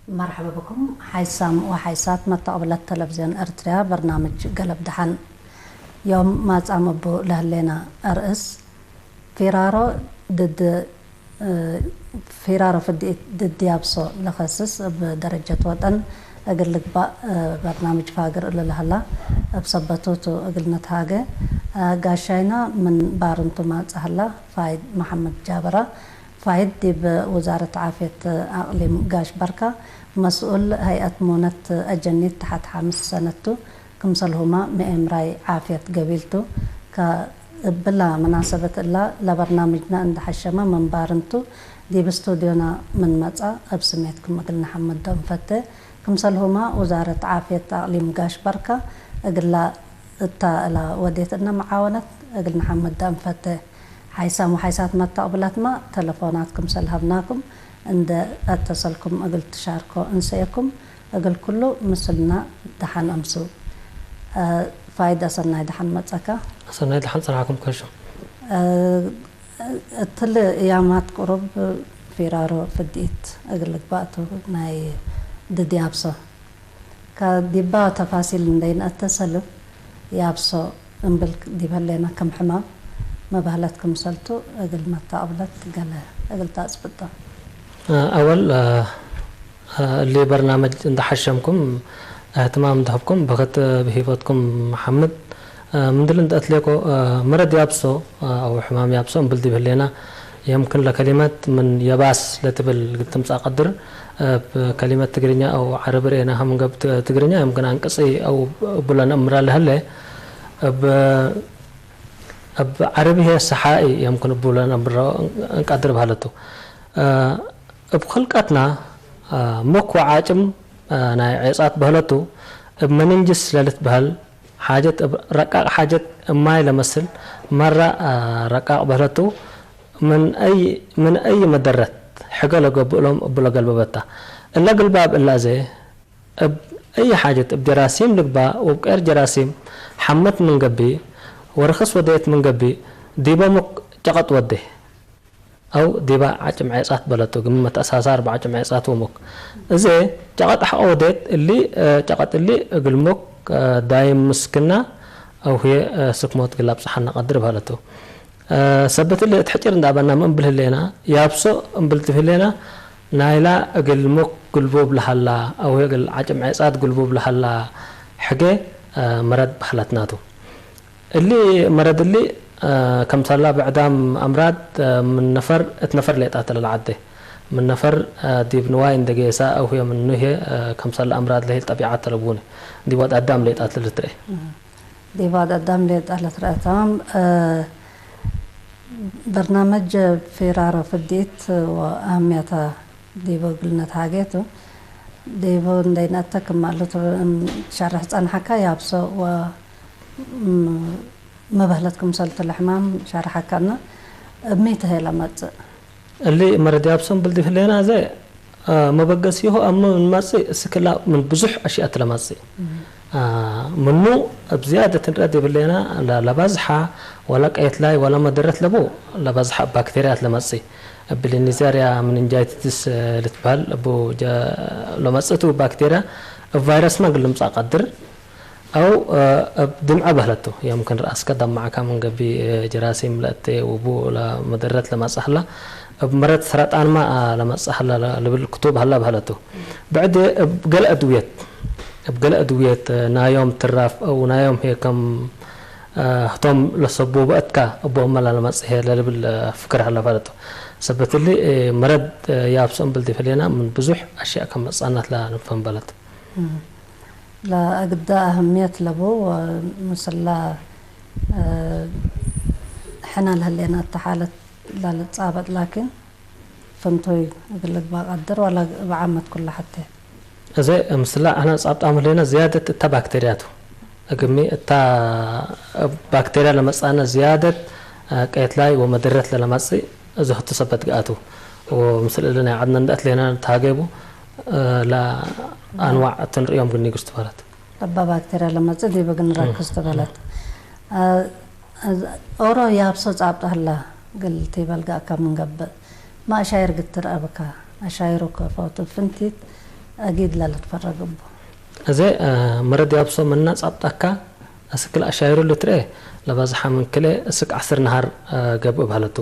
مرحبا بكم حيسام وحيسات متقبلة تلفزيون أرتريا برنامج قلب دحن. يوم ما تعمبو لهلينا أرئس فيرارو ضد ፊራሮ ፍድኢት ድድ ያብሶ ለኸስስ እብ ደረጀት ወጠን እግል ልግባእ በርናምጅ ፋግር እሉ ለሀላ፣ እብ ሰበቱ ቱ እግል ነትሃገ። ጋሻይና ምን ባርንቱ ማጽእ ሀላ፣ ፋይድ መሐመድ ጃበራ። ፋይድ ዲብ ውዛረት ዓፍየት አቅሊም ጋሽ በርካ መስኡል ሀይአት ሙነት አጀኒት ተሐት ሐምስ ሰነት ቱ። ክምሰልሁማ ምኤምራይ ዓፍየት ገቢል ቱ። ከእብላ መናሰበት እላ ለበርናምጅና እንደ ሐሸመ ምን ባርንቱ ዲብ ስቱድዮና ምን መጽአ እብ ስሜትኩም እግል ነሐምዶ እንፈቴ። ክምሰልሁማ ውዛረት ዓፍየት አቅሊም ጋሽ በርካ እግላ እታ እላ ወዴት እነ መዓወነት እግል ነሐምዳ እንፈቴ። ሓይሳም ወሓይሳት መተቅብላትማ ተለፎናት ክምሰል ሀብናኩም እንደ አተሰልኩም እግል ትሻርኮ እንሰየኩም። እግል ኩሉ ምስልና ደሓን አምሱ። ፋይድ አሰናይ ደሓን መጸካ። አሰናይ ደሓን ጽንሓኩም ከሹ። እትል ያማት ቁሩብ ፊራሮ ፍድኢት እግል ልግባእቱ ናይ ድድ ያብሶ። ከዲባ ተፋሲል እንደይን አተሰልፍ ያብሶ እምብል ዲብ ህሌና ክም ሕማም መባህለት ክምሰልቱ እግል መታቅብለት ገለ እግል ተአጽብጦ። አወል እሊ በርናመጅ እንዳ ሐሸምኩም እህትማም እንዳ ሀብኩም በኸት ብሂበትኩም መሐምድ ምንድል እንዳ እትሌኮ መረድ ያብሶ አው ሕማም ያብሶ እምብል ዲብ ህሌና የምክን ለከሊመት ምን የባስ ለትብል ትምጻእ ቀድር እብ ከሊመት ትግርኛ አው ዐረቢ ርኤና ሀምንገብ ትግርኛ የምክን አንቅጺ አው እቡለ ነእምራ ለሀለ እብ እብ ዐረቢ ህየ ሰሓኢ የምክን እቡለ ነእምሮ እንቀድር በህለቱ። እብ ኽልቀትና ሙክ ወዓጭም ናይ ዔጻት በህለቱ እብ መንንጅስ ለልትበህል ሓጀት እብ ረቃቅ ሓጀት እማይ ለመስል መራ ረቃቅ በህለቱ ምን አይ ምን አይ መደረት ሕገ ለገብእ እሎም እቡ ለገልበበታ። እለ ግልባብ እላዘ እብ አይ ሓጀት እብ ጀራሲም ልግባእ ወእብ ቀር ጀራሲም ሐመት ምን ገብእ ወርክስ ወደየት ምን ገብእ ዲበ ሙክ ጨቀጥ ወዴ። አው ዲባ ዓጭም ዔጻት በለቱ፣ ግም መተአሳሳር በዓጭም ዔጻት ወሙክ። እዜ ጨቀጥ ሐቆ ወዴት እሊ ጨቀጥ እሊ እግል ሙክ ዳይም ምስክና አው ህየ ስክሞት ግል አብጽሐነ ቀድር በለቱ። ሰበት እሊ እት ሕጭር እንዳበና ምን ብል ህሌና፣ ያብሶ እምብል ዲብ ህሌና፣ ናይላ እግል ሙክ ግልቡብ ለሀላ አው ህየ እግል ዓጭም ዔጻት ግልቡብ ለሀላ ሕጌ መረድ በህለትናቱ። እሊ መረድ እሊ ከምሰላ ብዕዳም አምራድ ምን ነፈር እት ነፈር ሌጣ ተ ለልዓዴ። ምን ነፈር ዲብ ንዋይ እንደ ጌሳ አው ህየ ምኑ ህየ ከምሰላ አምራድ ለህል ጠቢዓት ተ ለቡኒ። ዲብ ወድ አዳም ሌጣ ተ ለልትርኤ። ዲብ ወድ አዳም ሌጣ ለትርአ። ተማም። በርናመጅ ፊራሮ ፍዲት ወአህምየታ ዲቡ እግል ነትሃጌ ቱ። ዲቡ እንደይነአተ ክም አሉ ሸርሕ ጸንሐካ ያብሶ ወ መበህለት ክምሰልቱ ለሕማም ሸርሐካና። እብ ሚ ተሄ ለመጽእ? እሊ መረድ ያብሶ እምብል ዲብ ህሌና እዘ መበገሲሁ አም ምን መጽእ እስክላ ምን ብዙሕ አሽያት ለመጽእ። ምኑ እብ ዝያደት እንረአ ዲብ ህሌና ለባዝሓ ወላ ቀየት ላይ ወላ መደረት ለቡ ለባዝሓ እብ ባክቴርያት ለመጽእ። እብ ኒዘርያ ምንንጃይቲትስ ልትበህል እቡ ለመጽእቱ ባክቴርያ እብ ቫይረስመ እግል ልምጻእ ቀድር። አው እብ ድምዐ በህለቱ፣ የምክን ረአስከ ደማዕካ ምን ገቢ ጀራሲም ለእቴ ውቡ ለመደረት ለመጽእ ሀላ፣ እብ መረት ሰረጣንማ ለመጽእ ሀላ ልብል ክቱብ ሀላ በህለቱ። ብዕድ እብ ገለ አድውየት፣ እብ ገለ አድውየት ናዮም ትራፍ አው ናዮም ህየ ከም ህቶም ለሰቡበ እትካ እቦመ ላለመጽእ ህየ ለልብል ፍክር ሀላ በህለቱ። ሰበት እሊ መረድ ያብሶ እምብል ዲብ ህሌና ምን ብዙሕ አሽያእ ከም መጽአናት ለንፈም በለት። ለአግዳ አህምየት ለቡ ወምስላ ሕነ ለህሌና እተ ሓለት ለልጻበጥ ላኪን ፍንቱይ እግል ልግባእ ቀድር ወላ እብ ዓመት ኩለ ሐቴ። እዘ ምስላ አነ ጻብጣም ህሌነ ዝያደት እተ ባክቴርያ ቱ። እግሚ እታ ባክቴርያ ለመጽአነ ዝያደት ቀየት ላይ ወመደረት ለለመጽእ እዚ ህቱ ሰበት ገአቱ። ወምስል እሊ ናይ ዓድነ እንደ እትሌና ተሃገቡ ለአንዋዕ እትን ርእዮም ግን ይግስቱ በለት። ለባ ባክቴርያ ለመጽእ ዲብ ግን ረክስቱ በለት። ኦሮ ያብሶ ጻብጣ ህላ ግል ቲበል ገአካ ምን ገብእ። ማእሻይር ግትር አብካ፣ አሻይሩ ከፎቱ ፍንቲት أكيد لا لتفرق أبو. እዚ መረድ ያብሶ መና ጻብጣካ እስክል ኣሻይሩ ልትርኤ ለባዝሓ ምን ክልኤ እስክ ዓስር ነሃር ገብእ ባለቱ።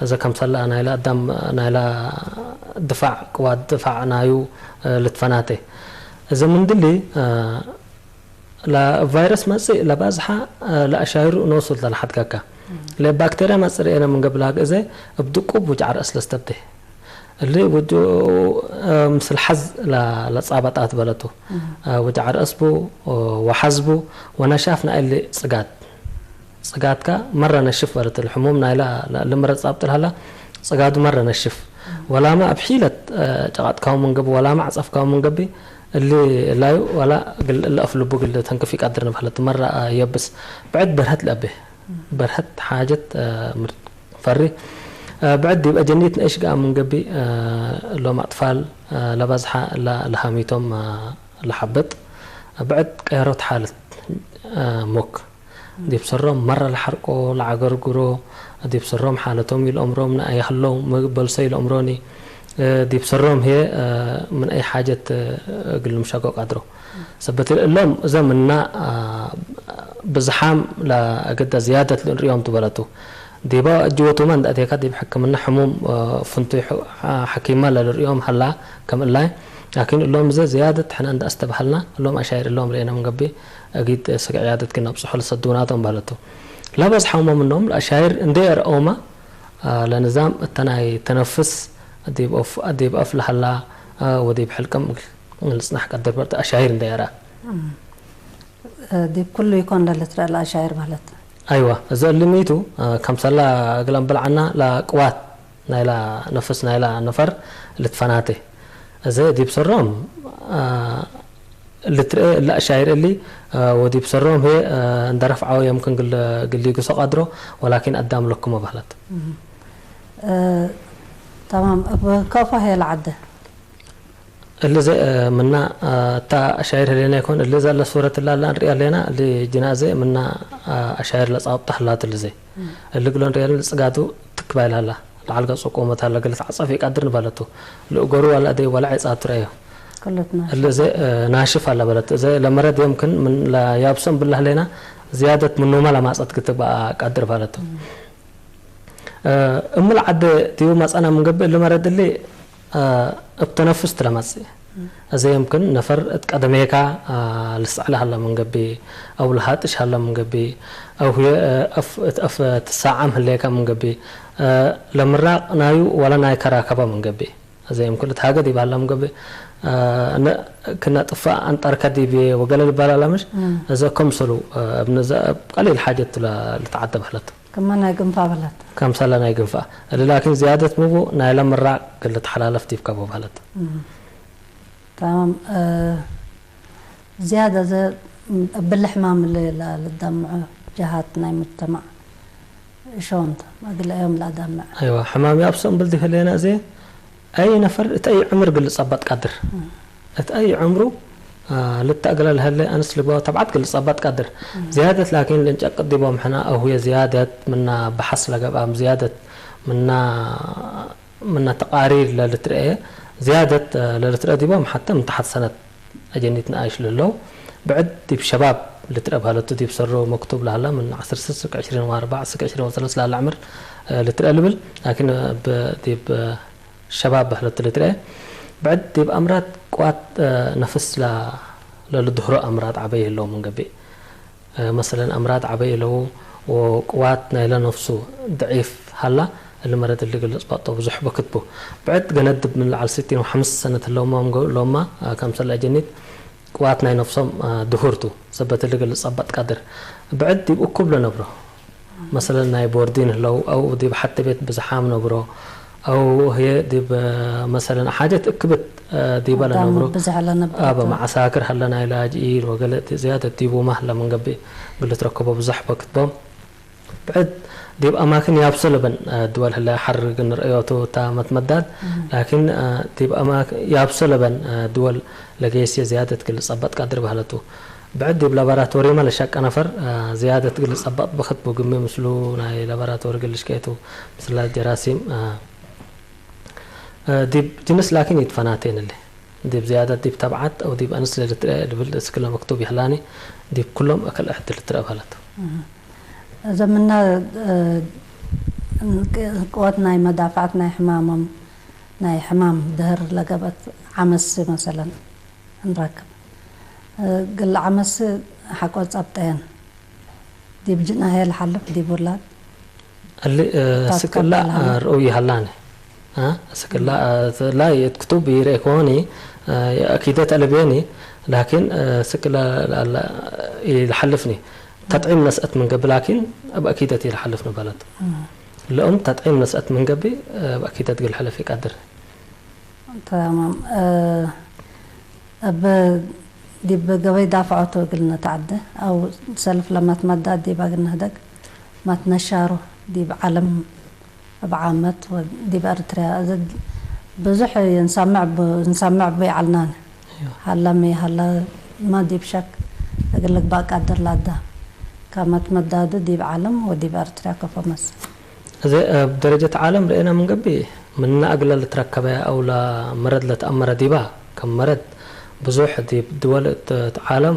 እዚ ከምሰላ ናይላ ኣዳም ናይላ ድፋዕ ቅዋት ድፋዕ ናዩ ልትፈናተ። እዚ ምንድሊ ቫይረስ መጽእ ለባዝሓ ለኣሻይሩ ነውሱ ለሓድጋካ ለባክቴርያ መጽእ ርኤነ ምንገብላ ግእዘ እብ ድቁብ ውጅዓ ርእስ ለስተብደ። اللي وجو مثل حز لا لا صابت آت بلتو وجع رأس بو وحز بو ونشاف نا اللي صقات صقات كا مرة نشف بلت الحموم نايلا لمرة صابت الهلا صقات مرة نشف ولا ما بحيلة جقات كاو من قبي ولا ما عصف كاو من قبي اللي لا ولا قل اللي أفلو بقل تنكفي قدر نبحلت مرة يبس بعد برهت لأبي برهت حاجة مرت ፈሪ ብዕድ ዲብ ኣጀኒት ንእሽ ገኣ ምንገቢ እሎም ኣጥፋል ለባዝሓ እላ ለሃሚቶም ለሓብጥ ብዕድ ቀየሮት ሓለት ሞክ ዲብ ሰሮም መራ ለሓርቆ ለዓገርግሮ ዲብ ሰሮም ሓለቶም ኢልኦምሮም ንኣይ ሃለው በልሶ ኢልኦምሮኒ ዲብ ሰሮም ህየ ምን ኣይ ሓጀት እግል ምሻጎ ቃድሮ ሰበት እሎም እዘም እና ብዝሓም ለእገዳ ዝያደት ልንሪኦም ትበለቱ ዲባ ጅወቱማ እንዳእቴካ ዲብ ሕክምና ሕሙም ፍንቱይ ሓኪማ ለልሪኦም ሃላ ከም እላይ ላኪን እሎም እዘ ዝያደት ሕና እንዳእስተባሃልና እሎም ኣሻይር እሎም ርኤና ምንገቢ እጊድ ስግዕ ያደት ግን ኣብፅሖ ለሰዱናቶም በለቱ ለበዝሓሞ ምኖም ለኣሻይር እንደ የርአውማ ለንዛም እተ ናይ ተነፍስ ዲብ ኣፍ ለሃላ ወዲብ ሕልቅም ልጽናሕ ቀድር በርት ኣሻሂር እንደ የራ ዲብ ኩሉ ይኮን ለልትረአ ለኣሻይር ማለት ኣይዋ እዚ እልሚቱ ከምሰላ እግለን ብልዓና ለቅዋት ናይላ ነፍስ ናይላ ነፈር ልትፈናተ እዚ ዲብ ሰሮም ልትረአ እላ ኣሻይር እሊ ወዲብ ሰሮም ህየ እንደ ረፍዓው የምክን ግል ግሊ ግሶ ቀድሮ ወላኪን ኣዳም ለኩሞ ባህለት تمام እብ ከፋ ህየ ለዓደ እሊ ዘ ምና እታ ሻይር ህሌና ይኮን እሊ ዘለ ሱረት ላላ ንሪኣ ኣለና እሊ ጅና ዘ ምና ኣሻይር ለጻብጣ ህላት እሊ ዘ እሊ ግሎ ንሪኣ ጽጋቱ ትክባይል ሃላ ለዓል ገጹ ቆመት ሃላ ገለ ተዓጸፍ ይቃድር ንባለቱ ልእገሩ ዋላ ደይ ዋላ ዕጻቱ ረዮ ኩለትና እሊ ዘ ናሽፍ ኣላ በለት ዘ ለመረድ የምክን ምን ያብሶም ብላህ ለና ዝያደት ምኖማ ለማጸት ክትባ ቃድር ባለቱ እምል ዓደ ዲቡ መጸና ምንገብእ እሊ መረድ እሊ እብ ተነፍስ ትለመጽእ። እዚ የምክን ነፈር እት ቀደሜካ ልስዕል ሃለ ምንገቢ፣ አው ልሃጥሽ ሃለ ምንገቢ፣ አው ህየ እት አፍ ትሳዓም ህሌካ ምንገቢ፣ ለምራቅ ናዩ ወለ ናይ ከራከባ ምንገቢ። እዚ የምክን እት ሃገ ዲብ ሃለ ምንገቢ፣ ክነጥፋእ አንጠርከ ዲብ ወገለ ልባል አለምሽ፣ እዚ ከምሰሉ እብ ቀሊል ሓጀት ልትዓደ በህለት። ክመ ናይ ግንፋ በለት። ከምሰለ ናይ ግንፋ። እሊ ላኪን ዝያደት ምቡ ናይ ለምራቅ ክል ልትሓላለፍ ዲብ ከቦ በህለት። تمام. ዝያዳ ዘ ብልሕ ማምለ ለልዳምዑ ጀሃት ናይ ሙጅተማዕ እሾንት መግለዮም ለዳምዕ። አይዋ ሕማም ያብሶ እምብል ዲህሌና እዜ አይ ነፈር እት አይ ዕምር ግል ጸባጥ ቀድር እት አይ ዕምሩ ልታእግለ ለሀለ አንስ ልግባው ተብዓት ግል ጸባጥ ቀድር ዝያደት ላኪን ልንጨቅጥ ዲቦም ሕና አሁየ ዝያደት ምና በሐስ ለገብአም ዝያደት ምና ምና ተቃሪር ለልትርአ ዝያደት ለልትርአ ዲቦም ሐተ ምን ተሐት ሰነት አጀኒት ነኣይሽ ለለው ብዕድ ዲብ ሸባብ ልትርአ በህለቱ ዲብ ሰሮ መክቱብ ለሀላ ምን ዐስር ስክ ዕሽሪን ወአርባዕ ስክ ዕሽሪን ወሰለስ ላለ ዕምር ልትርአ ልብል ላኪን ዲብ ሸባብ በህለቱ ልትርአ ብዕድ ዲብ አምራድ ቅዋት ነፍስ ለልድህሮ አምራድ ዐበይ ህለው ምን ገብእ መሰለን አምራድ ዐበይ እለው ወቅዋት ናይለ ነፍሱ ድዒፍ ሀላ እሊ መረድ እሊ ግልጽ ባጦ ብዙሕ በክትቡ ብዕድ ገነድብ ምን ለዓል ስቲን ወሐምስ ሰነት ህለውማ ሎማ ከምሰለ አጀኒት ቅዋት ናይ ነፍሶም ድሁርቱ ሰበት እሊ ግልጽ ጸባጥ ቀድር ብዕድ ዲብ እኩብ ለነብሮ መሰለን ናይ ቦርዲን ህለው አው ዲብ ሐቲ ቤት ብዝሓም ነብሮ አው ህየ ዲብ መሰለን ሓጀት እክብት ዲበ ለነብሩ ብዙሕ ለነብሩ አበ መዓሳክር ሀለ ናይ ላጅኢን ወገለ ዝያደት ዲቡማ ህለ ምን ገብእ ግል ትረከቦ ብዙሕ በክትቦም ብዕድ ዲብ አማክን ያብሶ ለበን ድወል ህለ ሐር ግን ርእዮቱ እታ መትመዳት ላኪን ዲብ አማክ ያብሶ ለበን ድወል ለገይስየ ዝያደት ግል ጸበጥ ቀድር በህለቱ ብዕድ ዲብ ላቦራቶሪማ ለሻቀ ነፈር ዝያደት ግል ጸበጥ በክትቡ ግሚ ምስሉ ናይ ላቦራቶሪ ግል ሽቀቱ ምስላ ጀራሲም ዲብ ጅንስ ላኪን ይትፈናቴን እሊ ዲብ ዝያደት ዲብ ተብዓት ኣው ዲብ ኣንስቲ ለልትረአ ልብል እስክለ መክቱብ ይህላኒ፣ ዲብ ኩሎም ኣከለ ዕድል ልትረአ በለቱ። እዘምና ቅወት ናይ መዳፍዓት ናይ ሕማሞም ናይ ሕማም ድህር ለገበት ዓመስ መሰለን እንረክብ። ግል ዓመስ ሓቆ ጸብጠየን ዲብ ጅናሄ ልሓልፍ ዲብ ውላድ እሊ እታ ስቅላ ትቀበል ሃላ። ርኡይ ሃላኒ። ስቅላ ላይ የትክቱብ ይርኤ ከሆኒ ኣኪደት ኣለብየኒ ላኪን ስቅላ ይልሓልፍኒ። ተጥዒም ነስአት ምን ገብ ላኪን ኣብ ኣኪደት ይልሓልፍኒ በለት። ለኦም ተጥዒም ነስአት ምን ገቢ ኣብ ኣኪደት ግል ሕለፍ ይቃድር። تمام. أب ديب قبي دافعته قلنا تعدى أو سلف لما تمدى ديب قلنا هدك ما تنشاره ديب علم بعامت وديب أرتريا زد بزح ينسمع ب نسمع بي علنان هلا مي هلا ما ديب شك أقول لك باك أدر لادا كما تمدى ديب علم وديب أرتريا كفو مس. እዚ ኣብ ደረጀት ዓለም ርኤና ምንገቢ ምንና ኣግለ ልትረከበ ኣው ለመረድ ለተኣመረ ዲባ ከም መረድ ብዙሕ ዲብ ድወል እት ዓለም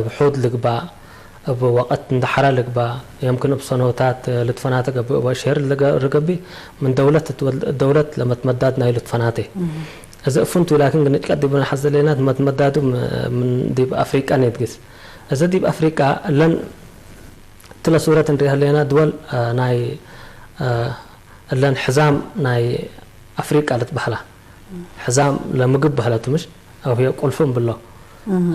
ብሑድ ልግባእ እብ ወቀት እንድሓራ ልግባእ የምክን እብ ሰኖታት ልትፈናተ ገብእ እብ ኣሽሄር ርገቢ ምን ደውለት እት ወል- ደውለት ለመትመዳድ ናይ ልትፈናቴ። እዚ እፉንቱ ላኪን ግንጭቀት ዲብ ንሓዘ ለና መትመዳዱ ም- ምን ዲብ ኣፍሪቃ ኔድግስ። እዚ ዲብ ኣፍሪቃ እለን እትለ ሱረት እንሪኣ ህለና ድወል ናይ እለን ሕዛም ናይ ኣፍሪቃ ልትበህላ ሕዛም ለምግብ በህለቱ ምሽ ኣው ቁልፍም ብሎ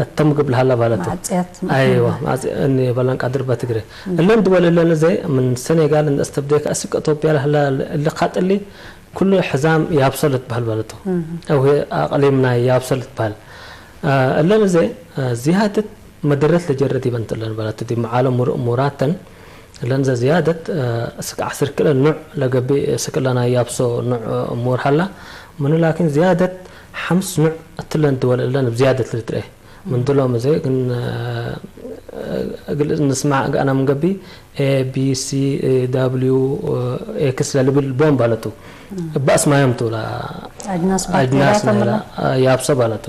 እተ ምግብ ለሃላ በህለቱ ማዕጽያት ኣይዋ ማዕጽ እኒ በለን ቃድር በትግረ እለን ድወል እለን ዘ ምን ሰኔጋል እንደ እስተብደካ እስቅ ኢትዮጵያ ለህላ ልካጥሊ ኩሉ ሕዛም ያብሶ ልትበህል በህለቱ ኣው ኣቅሊም ናይ ያብሶ ልትበህል እለን ዘ ዝያደት መደረት ለጀረ ዲበን ትለን በለቱ ዲብ መዓለ ሙራተን እለን ዘዝያደት እስክ ዓስር ክለ ኑዕ ለገብእ እስክ ለናይ ያብሶ ኑዕ እሙር ሀላ ምኑ ላኪን ዝያደት ሓምስ ኑዕ እትለን ድወል እለን ብዝያደት ልትርኤ ምን ድሎም እዘ ግን እግል ንስማዕ ገኣና ምንገቢ A B C W X ለልብል ቦም በለቱ እባ እስማዮም ትብላ أجناس ኣጅናስ باكتيريا ናይላ ያብሶ በለቱ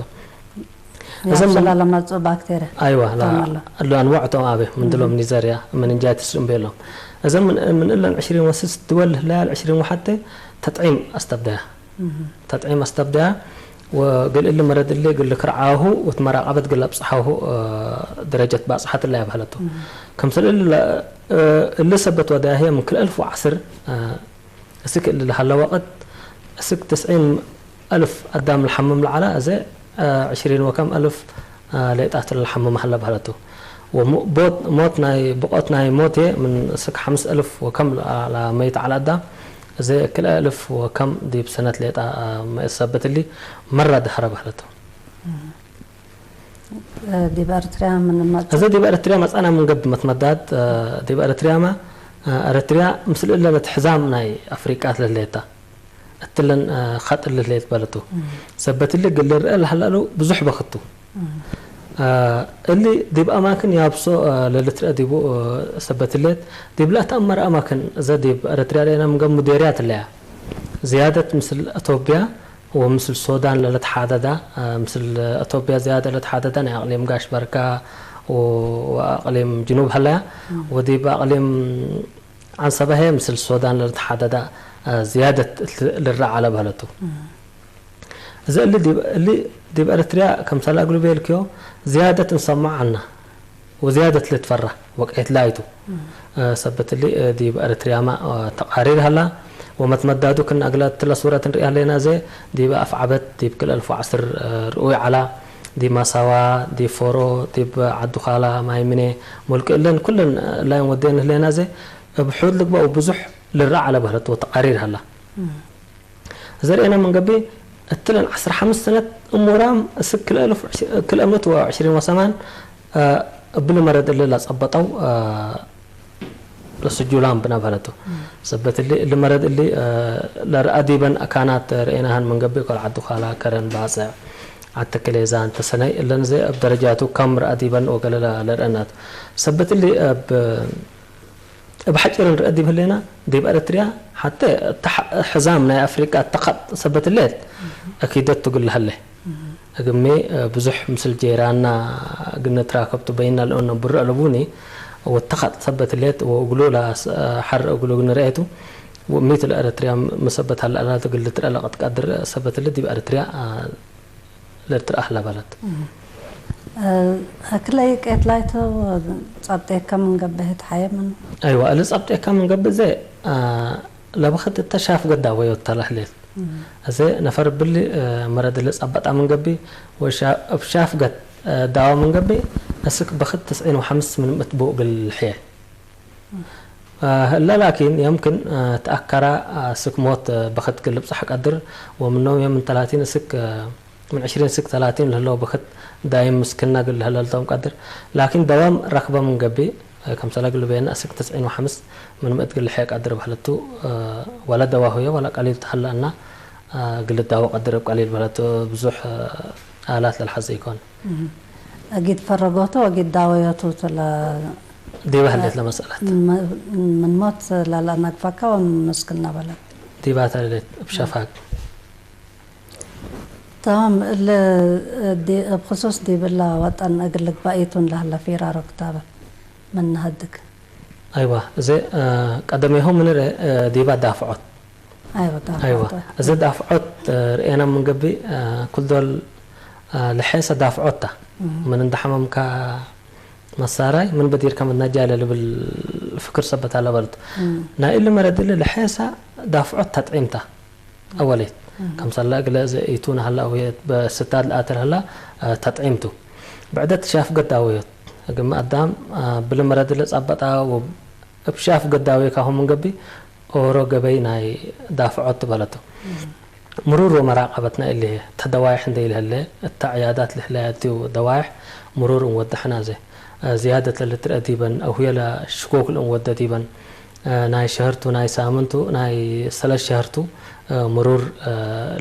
እዘም يحصل على مزو باكتيريا ኣይዋ ተማሎ። ኣሉ ኣንዋዕ እቶም ኣበ ምንድሎም ኒዘርያ መንንጃይትስ እምቤሎም እዘም ምን እለን ዕሽሪን ወስስ ድወል ህላያል ዕሽሪን ወሓተ ተጥዒም ኣስተብዳያ ተጥዒም ኣስተብዳያ ወግል እሊ መረድ እሊ ግል ክርዓሁ ወትመራቀበት ግል ኣብጽሓሁ ደረጀት ባጽሓት እላ ያብሃለቱ ከምስል እሊ እሊ ሰበት ወዳያ ህየ ምን ክል እልፍ ወዓስር እስክ እሊ ለሃለ ወቅት እስክ ትስዒን ألف ኣዳም ልሓምም ለዓላ እዘ ዕሽሪን ወከም ألف ሌጣት ለሓምም ሃለ በህለቱ። ወሞት ናይ ብቆት ናይ ሞት ምን ስክ ሓምስ ألف ወከም ለመይት ዓላ ኣዳም እዘ ክልኤ ألف ወከም ዲብ ሰነት ሌጣ መእሰበት እሊ መራ ደሀረ በህለቱ። ዲብ ኤርትርያ ምን መጽ እዚ ዲብ ኤርትርያ መጻና ምን ገብመት መዳት ዲብ ኤርትርያማ ኤርትርያ ምስል እለ ለት ሕዛም ናይ ኣፍሪቃ ለሌታ እትለን ኸጥ ለሌት በለቱ ሰበትሊ ግል ርአ ለሃላሉ ብዙሕ በኽቱ እሊ ዲብ ኣማክን ያብሶ ለልትርአ ዲቡ ሰበትሌት ዲብ ለተኣመረ ኣማክን እዘ ዲብ ኤርትርያ ርአና ምን ገብ ሙዴርያት ለያ ዝያደት ምስል ኣቶብያ ወምስል ሶዳን ለለትሓደዳ ምስል ኣቶብያ ዝያደ ለትሓደዳ ናይ ኣቅሊም ጋሽ በርካ ወኣቅሊም ጅኑብ ሀለያ ወዲብ ኣቅሊም ዓንሰባሄ ምስል ሶዳን ለለትሓደዳ ዝያደት ልረዓ ለበህለቱ። እዚ እሊ እሊ ዲብ ኤርትርያ ከምሰል ኣግሉ ቤልክዮ ዝያደት እንሰማዕ ኣልና። ወዝያደት ልትፈራ ወቅዒት ላይቱ ሰበት እሊ ዲብ ኤርትርያማ ተቃሪር ሀላ ወመትመዳዱ ክን ኣግላ ትለ ሱረት ንርኢ ሀሌና ዘ ዲብ ኣፍዓበት ዲብ ክል እልፍ ወዓስር ርኡይ ዓላ ዲብ ማሳዋ ዲብ ፎሮ ዲብ ዓዱኻላ ማይምኔ ሞልቂ እለን ኩለን ላይን ወዴን ህሌና ዘ እብ ሑድ ልግባኡ ብዙሕ ልራ ዓለ በህለት ወተቃሪር ሀላ። ዘርእና መንገቢ እትለን ዓስራ ሓምስ ሰነት እሙራም እስክ ክልኤ ምት ወዕሽሪን ወሰማን እብሊ መረድ እሊ ለጸበጠው ለስጁላም ብና በለቱ። ሰበት እሊ እሊ መረድ እሊ ለርአ ዲበን ኣካናት ርኤናሃን መንገቢ ኮል ዓዲ ዃላ ከረን ባጽዕ ዓዲ ክሌዛን ተሰነይ እለን ዘ እብ ደረጃቱ ከም ርአ ዲበን ወገለ ለርአናት። ሰበት እሊ እብ እብ ሓጭር ንርአ ዲብ ህሌና ዲብ ኤረትርያ ሓተ እታ ሕዛም ናይ ኣፍሪቃ እታ ኻጥ ሰበት ሌት ኣኪደት ትጉል ሃለ። እግሜ ብዙሕ ምስል ጄራና ግንትራ ከብቱ በይና ልኦነ ብር ኣለቡኒ ወተኻጥ ሰበት ሌት ወእግሉ ላስ ሐር እግሉ ግንርኤቱ ወሚት ለኤረትሪያ መሰበት ሃለ ኣላት ግልትር ለቐት ቀድር ሰበት ሌት ዲብ ኤረትሪያ ለትር ኣህላ ባላት። ክለይ ቄትላይቶ ጸብጤካ ምን ገብህ ተሓየምን። ኣይዋ እለ ጸብጤካ ምን ገብእ ዘ ለብኸት እተ ሻፍ ገዳ ወዮ ተላህሌት። እዘ ነፈር ብሊ መረድ እለ ጸበጣ ምን ገቢ ወሻ- እብ ሻፍ ገት ዳዋ ምን ገቢ እስክ በኽት ትስዒን ወሐምስ ምን ምእት ብኡ ግል ሕየ። እለ ላኪን የምክን ተኣከራ እስክ ሞት በኽት ግል ብጻሕ ቀድር ወምኖም የም እንተላቲን እስክ ምን ዕሽሪን እስክ ተላቲን ለህለው በኽት ዳይም ምስክና ግል ለህለልቶም ቀድር ላኪን ደዋም ረክበ ምን ገቢ ከምሰላ ግል በየና እስክ ትስዒን ወሐምስ ምን ምእት ግል ሕየ ቀድር በህለቱ ወላ ደዋ ሁየ ወላ ቀሊል ተሃላ እና ግል ዳወ ቀድር እብ ቀሊል በህለቱ ብዙሕ ኣላት ለልሓዘ ይኮን። أكيد فرقوته وأكيد داويته تلا ዲበ ህሌት ለመሰላት من موت لا لا نكفاك ومسكنا بلد ዲባታ ህሌት እብ ሸፋግ تمام ال دي بخصوص دي بلا وطن أقلك بقيتون لهلا في رارو كتابة من هدك ኣይዋ እዚ ቀደሜሁ ምን ዲባ ዳፍዖት أيوة ኣይዋ تعرفت እዚ ዳፍዖት ርእየና ምን ገቢ ኩልዶል ልሐሰ ዳፍዖታ ምን እንዳ ሓመምካ መሳራይ ምን በዲርካ መናጃለ ልብል ፍክር ሰበት ኣለበልት ናይ እሊ መረድ እሊ ልሐሳ ዳፍዖት ተጥዒምታ ኣወሌት ከምሳላ እግለ ዘኢቱ ናህላ ኣውየት በስታድ ለኣተር ህላ ተጥዒምቱ ብዕደት ሻፍ ገድ ኣውየት እግማ ኣዳም ብሊ መረድ ለጸበጣ እብ ሻፍ ገድ ኣውየ ካሁ ምን ገቢ ኦሮ ገበይ ናይ ዳፍዖት በለቱ ምሩር ወመራቀበት ናይ እሊ ተደዋይሕ እንደ ይልህለ እታ ዕያዳት ልህለያትዩ ደዋይሕ ምሩር እንወድሕና ዘ ዝያደት ለልትርአ ዲበን ኣሁየ ለሽኮክ ለእንወደ ዲበን ናይ ሸህርቱ ናይ ሳምንቱ ናይ ሰለስ ሸህርቱ ምሩር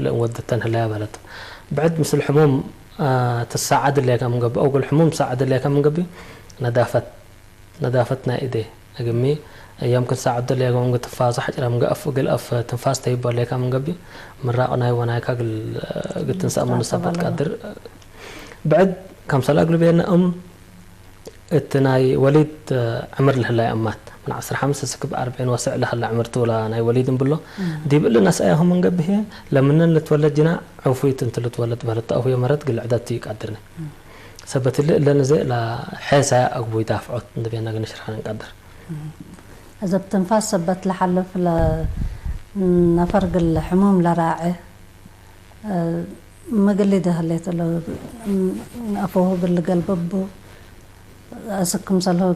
ለእንወደተን ህለያ በለት ብዕድ ምስል ሕሙም ትሳዓድ ለካ ምንገቢ ኣው ግል ሕሙም ሳዓድ ለካ ምንገቢ ነዳፈት ነዳፈት ናይ እዴ እግሚ የምክን ሳዓድ ለካ ምንገ ትንፋሱ ሓጭራ ምንገ ኣፍ ግል ኣፍ ትንፋስ ተይቦ ለካ ምንገቢ ምራቕ ናይ ወናይካ ግል ግትንሳእ መኑ ሰበት ቀድር ብዕድ ከም ሰላ ግልቤና እም እቲ ናይ ወሊድ ዕምር ልህላይ ኣማት ምን ዓሰርተ ሓሙሽተ ስክብ ኣርብዒን ወስዕ ልሃላ ዕምር ትውላ ናይ ወሊድ እንብሎ ዲብ እሊ ነስኣያሁ መንገብሄ ለምነን ልትወለድ ጅና ዕፉይት እንት ልትወለድ በህለት ኣሁየ መረት ግልዕደት ይቃድርኒ ሰበት እሊ እለን እዘ ላ ሐሳያ ኣግቡ ይዳፍዖት እንድቤና ግንሽርሓን እንቃድር እዘ ብትንፋስ ሰበት ለሓልፍ ነፈር ግል ሕሙም ለራዐ ምግሊ ደህሌት ሎ ኣፎሁ ግል ገልበቡ ኣስክ ምሰልሁ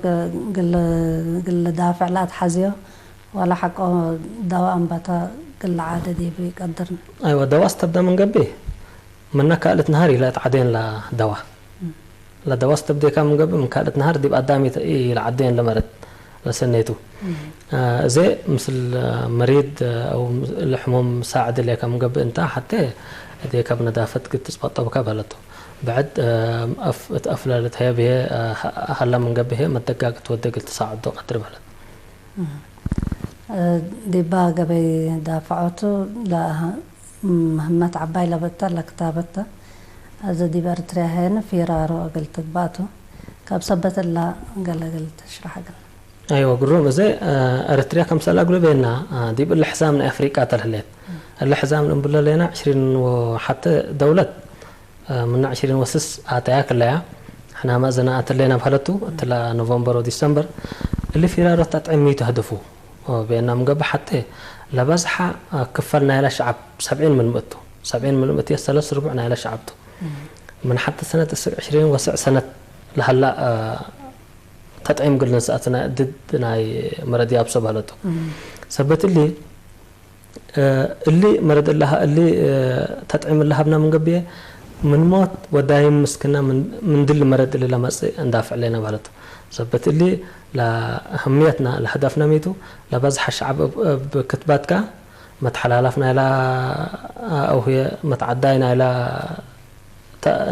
ግል ዳፍዕ ላትሓዝዮ ዋላ ሓቆ ዳዋ ኣንባታ ግል ዓደ ዲቡ ይቀድርን። ኣይወ ደዋ ስተብደ ምን ገብእ ምነ ካልእት ነሃር ኢለ እት ዓዴን ላ ደዋ ለደዋ ስተብዴካ ምን ገብእ ምን ካልእት ነሃር ዲብ ኣዳም ኢለ ዓዴን ለመረት ለሰኔቱ እዜ ምስል መሪድ ኣው ለሕሙም ሳዕድ ሌካ ምን ገብእ እንታ ሓቴ እዴ ካብ ነዳፈት ግትጽ በጠብካ በለቶ። ብዕድ እት ኣፍለ ልትሀየ ብሄ ሀላ ምን ገብሄ መደጋግ ትወደግ ልትሳዕዶ ቀድር በለት። ዲባ ገበይ ዳፈዖቱ ለምህመት ዓባይ ለበተ ለክታበተ። እዚ ዲብ ኤርትርያ ሄን ፊራሮ እግል ትግባእቱ። ካብ ሰበት እላ ገለ እግል ትሽራሕ እግል። ኣይወ ግሩም እዘ ኤረትርያ ከምሰል ኣግሉ ቤና ዲብ እለ ሕዛም ናይ ኣፍሪቃ ተልህሌት እለ ሕዛም እንብሎ ሌና ዕሽሪን ወሓተ ደውለት ምና ዕሽሪን ወስስ ኣተያ ክለያ ሕናማ እዘና ኣተሌና ብሃለቱ እትላ ኖቨምበር ወዲሰምበር እሊ ፊራሮት ኣጥዕም ሚቱ ህድፉ ቤና ምገብ ሓተ ለበዝሓ ክፈል ናይላ ሸዓብ ሰብዒን ምን ምእቱ ሰብዒን ምን ምእቱ የሰለስ ርቡዕ ናይላ ሸዓብቱ ምን ሓተ ሰነት እስር ዕሽሪን ወስዕ ሰነት ለሃላ ተጥዒም ግል ንስኣትና ድድ ናይ መረድያብ ሰብ ሃለቶ ሰበት እሊ እሊ መረድ እላሃ እሊ ተጥዒም እላሃብና ምንገብየ ምን ሞት ወዳይም ምስክና ምንድል መረድ እሊ ለመጽእ እንዳፍዕ ለና ባለቱ ሰበት እሊ ለህምየትና ለህዳፍና ሚቱ ለበዝሓ ሸዓብ ብክትባትካ መተሓላላፍ ናይላ ኣውህየ መተዓዳይ ናይላ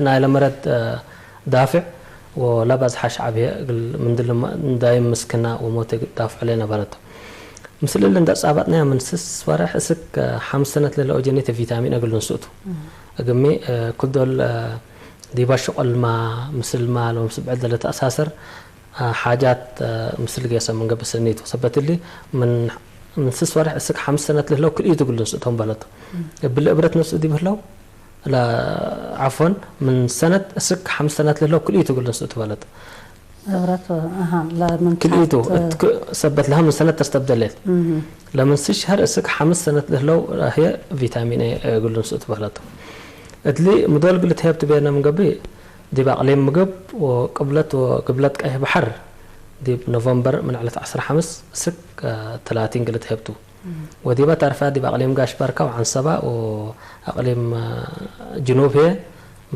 ናይለ መረድ ዳፍዕ ወላ ባዝሓ ሸዓብ ህየ እግል ምንድል ንዳይም ምስክና ወሞት ዳፍዕ ለይ ነበረቶ። ምስል እሊ እንዳጻባጥናዮ ምን ስስ ወርሕ እስክ ሓምስ ሰነት ለለኦጀኔተ ቪታሚን እግል ንስእቱ። እግሚ ኩል ዶል ዲባ ሽቆልማ ምስልማ ሎም ስብዕት ለለተኣሳስር ሓጃት ምስል ጌሰ ምን ገብእ ሰኒቱ። ሰበት እሊ ምን ምን ስስ ወርሕ እስክ ሓምስ ሰነት ለህለው ክልኢቱ እግል ንስእቶም በለቱ። እብል እብረት ነስኡ ዲብ ህለው ላ ዓፎን ምን ሰነት እስክ ሓምስ ሰነት ለህለው ክልኢቱ እግል ንስእቱ በለቱ። ህብረት ኣሃ ለምን ክልኢቱ ሰበት ለሃ ምን ሰነት ተስተብደሌት ለምን ስሽሀር እስክ ሓምስ ሰነት ለህለው ህየ ቪታሚን ኤ እግል ንስእቱ በለቱ። እትሊ ምዶል ግልት ሄብት ቤነ ምንገብሪ ዲብ ኣቅሊም ምግብ ወቅብለት ወግብለት ቀይሕ ባሕር ዲብ ኖቨምበር ምን ዕለት ዓስር ሓምስ እስክ ተላቲን ግልት ሄብቱ። ወዲባ ታርፋ ዲብ ኣቅሊም ጋሽ ባርካ ወዓንሰባ ወኣቅሊም ጅኑብ ህየ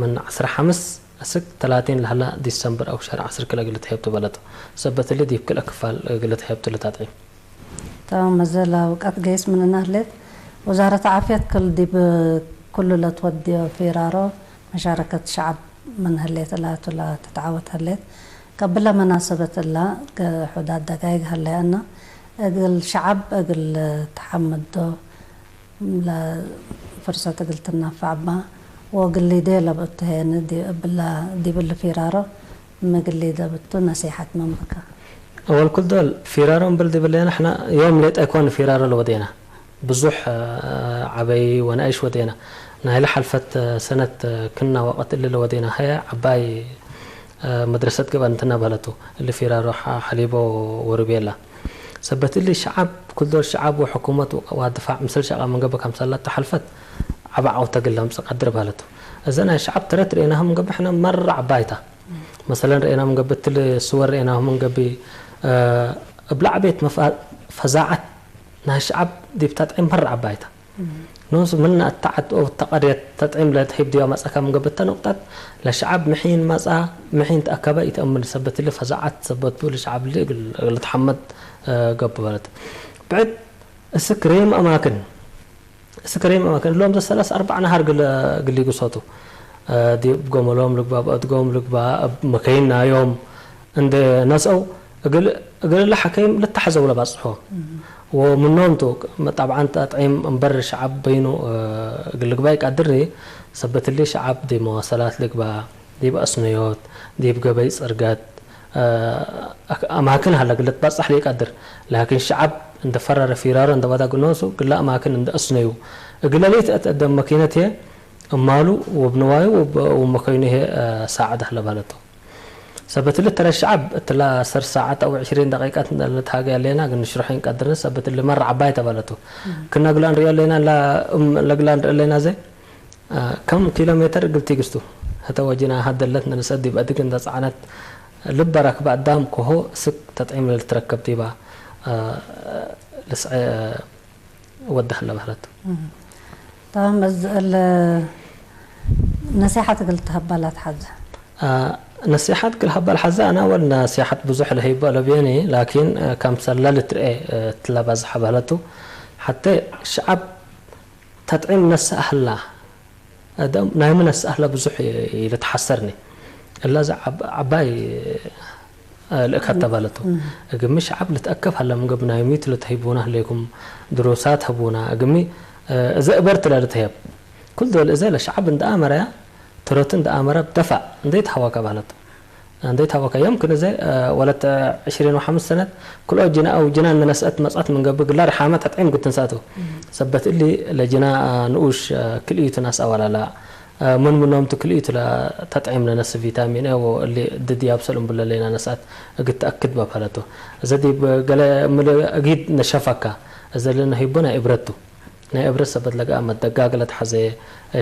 ምን ዓስር ሓምስ እስክ ተላቲን ለህላ ዲሰምበር ኣው ሸህር ዓስር ክለ ግልት ሄብቱ በለቱ። ሰበት እሊ ዲብ ክልእ ክፋል ግልት ሄብቱ ለታጥዒም። ተማም መዘላ ውቀት ገይስ ምንና ህሌት ወዛረት ዓፍየት ክል ዲብ ኩሉ ለትወድዮ ፊራሮ መሻረከት ሸዓብ ምን ህሌት እላቱ ለትትዓወት ህሌት። ከብለ መናሰበት እላ ገ- ሑዳት ደጋይግ ህለያና እግል ሸዓብ እግል ተሓምዶ ለፍርሰት እግል ትናፋዕባ ወግል ሊዴ ለብእቱ ሄን ዲ- እብላ ዲብል ፊራሮ ምግል ሊደ ብቱ ነሲሐት መንብካ። أول كل دول ፊራሮ እምብል ዲብለና ሕና ዮም ሌጠ ኣይኮን ፊራሮ ለወዴና ብዙሕ ዓበይ ወናእሽ ወዴና ናይለ ሓልፈት ሰነት ክና ወቀት እሊ ለወዴና ሀያ ዓባይ መድረሰት ግበ እንትና በለቱ እሊ ፊራሮ ሓሊቦ ወርቤላ ሰበት እሊ ሸዓብ ኩልዶል ሸዓብ ወሕኩመት ዋድፋዕ ምስል ሸቃ መንገበ ከምሰላት ተሓልፈት ዓባ ዓውተ ግል ለምጽእ ቀድር በለቱ። እዘ ናይ ሸዓብ ተረት ርኤናሁ መንገበ ሕነ መራ ዓባይታ መሰለን ርኤና መንገበ እትል ስወር ርኤናሁ መንገቢ እብላዕ ቤት ፈዛዓት ናይ ሸዓብ ዲብ ተጥዒም መራ ዓባይታ ኖስ ምና እተዓት ኦብ ተቐርየት ተጥዒም ለትሒብ ዲባ መጻካ ምንገብተ ነቁጣት ለሸዓብ ምሒን መጻ ምሒን ተኣከበ ኢተእምል ሰበት እሊ ፈዛዓት ሰበት ቡ ለሸዓብ እሊ እግል እግል ተሓመድ ገቡ በለት። ብዕድ እስክ ሬም ኣማክን እስክ ሬም ኣማክን እሎም ዘሰላስ ኣርባዕ ነሃር ግል ግል ይግሰቱ ዲብ ጎመሎም ልግባ ብእድጎም ልግባ ኣብ መከይን ናዮም እንደ ነስአው እግል እግል ለሓከይም ልታሕዘው ለባጽሖ ወምኖም ቱ ጠብዓን ተጥዒም እምበር ሸዓብ በይኑ እግል ልግባእ ይቃድር ሰበት እሊ ሸዓብ ዲብ መዋሰላት ልግባእ ዲብ ኣስነዮት ዲብ ገበይ ጽርገት ኣማክን ሃለ ግለ ትባጻሕ ለይቃድር ላኪን ሸዓብ እንደ ፈረረ ፊራረ እንደ ባዳ ግኖሱ ግለ ኣማክን እንደ ኣስነዩ እግለ ለይትአት እደም መኪነት እየ እማሉ ወብንዋዩ ወመከይኑ እየ ሳዕድ ሃለ ባለቶ ሰበት እሊ ተረ ሸዓብ እትላ ሰር ሳዓት ኣው ዕሽሪን ደቂቃት ንተሃገ ያለና ግን ንሽርሖ ይንቀድርነ ሰበት እሊ መራ ዓባይ ተባለቱ ክና ግላ ንሪኦ ኣለና ላ እም ለግላ ንርኢ ኣለና ዘ ከም ኪሎ ሜተር እግል ቲግስቱ ህተ ወጂና ሃደለት ንንሰ ዲብ ኣድግ እንተ ጸዓነት ልበ ረክበ ኣዳም ኮሆ ስክ ተጥዒም ለልትረከብ ዲባ ልስዐ ወዳህ ለባህለቱ። تمام እዝ እል ነሲሓት እግል ትሀባ ላትሓዘ። ነሲሓት እግል ሀባ ልሓዘ ኣነ ኣወል ነሲሓት ብዙሕ ለህይቦ ለብየኒ ላኪን ከም ሰላ ልትርኤ ትለባዝሓ ባህለቱ ሓተ ሸዓብ ተጥዒም ነስእ ኣህላ ናይ ምን ኣስኣህላ ብዙሕ ይልትሓሰርኒ እላ እዛ ዓባይ ልእካት ተባለቱ እግሚ ሸዓብ ልትኣከብ ሃለ ምገብ ናይ ሚት ልትህቡና ህሌኩም ድሮሳት ህቡና እግሚ እዘ እበር ትላ ልትህብ ኩል ዶል እዘ ለሸዓብ እንዳ ኣመረያ ትሮት እንዳ ኣመረ ብደፋዕ እንዴት ሃዋካ ባለቱ እንዴት ሃዋካ يمكن እዘ ወለት ዕሽሪን ወሓምስ ሰነት ክልኦ ጅና ኣው ጅና እንነስአት መጻት ምንገብር ግላ ርሓመ ተጥዒም ግትንሳቱ ሰበት እሊ ለጅና ንኡሽ ክልኢቱ ናስ ኣዋላላ ምን ምኖም ትክልኢቱ ተጥዒም ለነስ ቪታሚን ኤ ወእሊ ድድ ያብሰል እምብሎ ለይና ነስአት እግት ተኣክድ በባለቱ እዘ ዲብ ገለ ምል እጊድ ነሸፋካ እዘ ለነሂቦ ናይ እብረቱ ናይ እብረ ሰበት ለገኣ መደጋግ ለትሓዘየ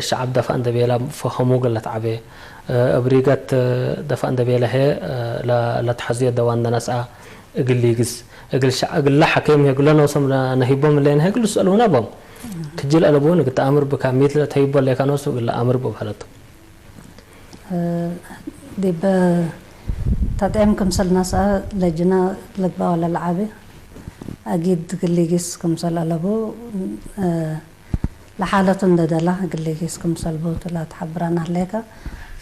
ሸዓብ ደፋ እንደ ቤላ ፈኸሙ ገለትዓበ እብሪገት ደፋ እንደ ቤላ ሄ ለትሓዝዮ ደዋ እንደ ነስኣ እግል ይግዝ እግል ሸዓ እግል ለሓከይም ሄ ግለ ነውሶም ነሂቦም እለይና ሄ ግል ዝስአልውና ቦም ክጅል ኣለብውን እግል ተኣምር ብካ ሚት ለተሂቦ ለይካ ነውሱ እግል ለኣምር ቦ በሃለቱ። ዲብ ተጥዒም ክምሰል ናስኣ ለጅና ልግባእ ወለልዓቢ ኣጊድ ግሊጊስ ክምሰል ኣለቡ ለሓለቱ እንደደላ ግሊጊስ ክምሰል ብውትላ ትሓብራና ህሌካ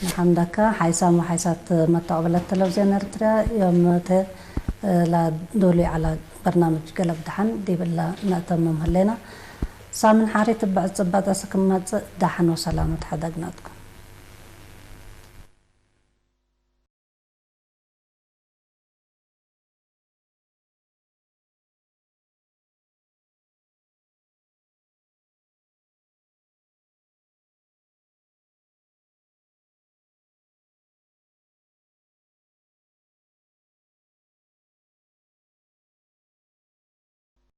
ንሓምዳካ ሓይሳም ወሓይሳት መተቕብለት ቴሌቪዝዮን ኤርትርያ ዮም ተ ላዶሉ ዓላ በርናምጅ ገለብ ደሓን ዲብላ ነእተምም ህሌና። ሳምን ሓሪ ትብዕ ጽባጠ ስክመጽእ ደሓን ወሰላመት ሓደግናትኩም።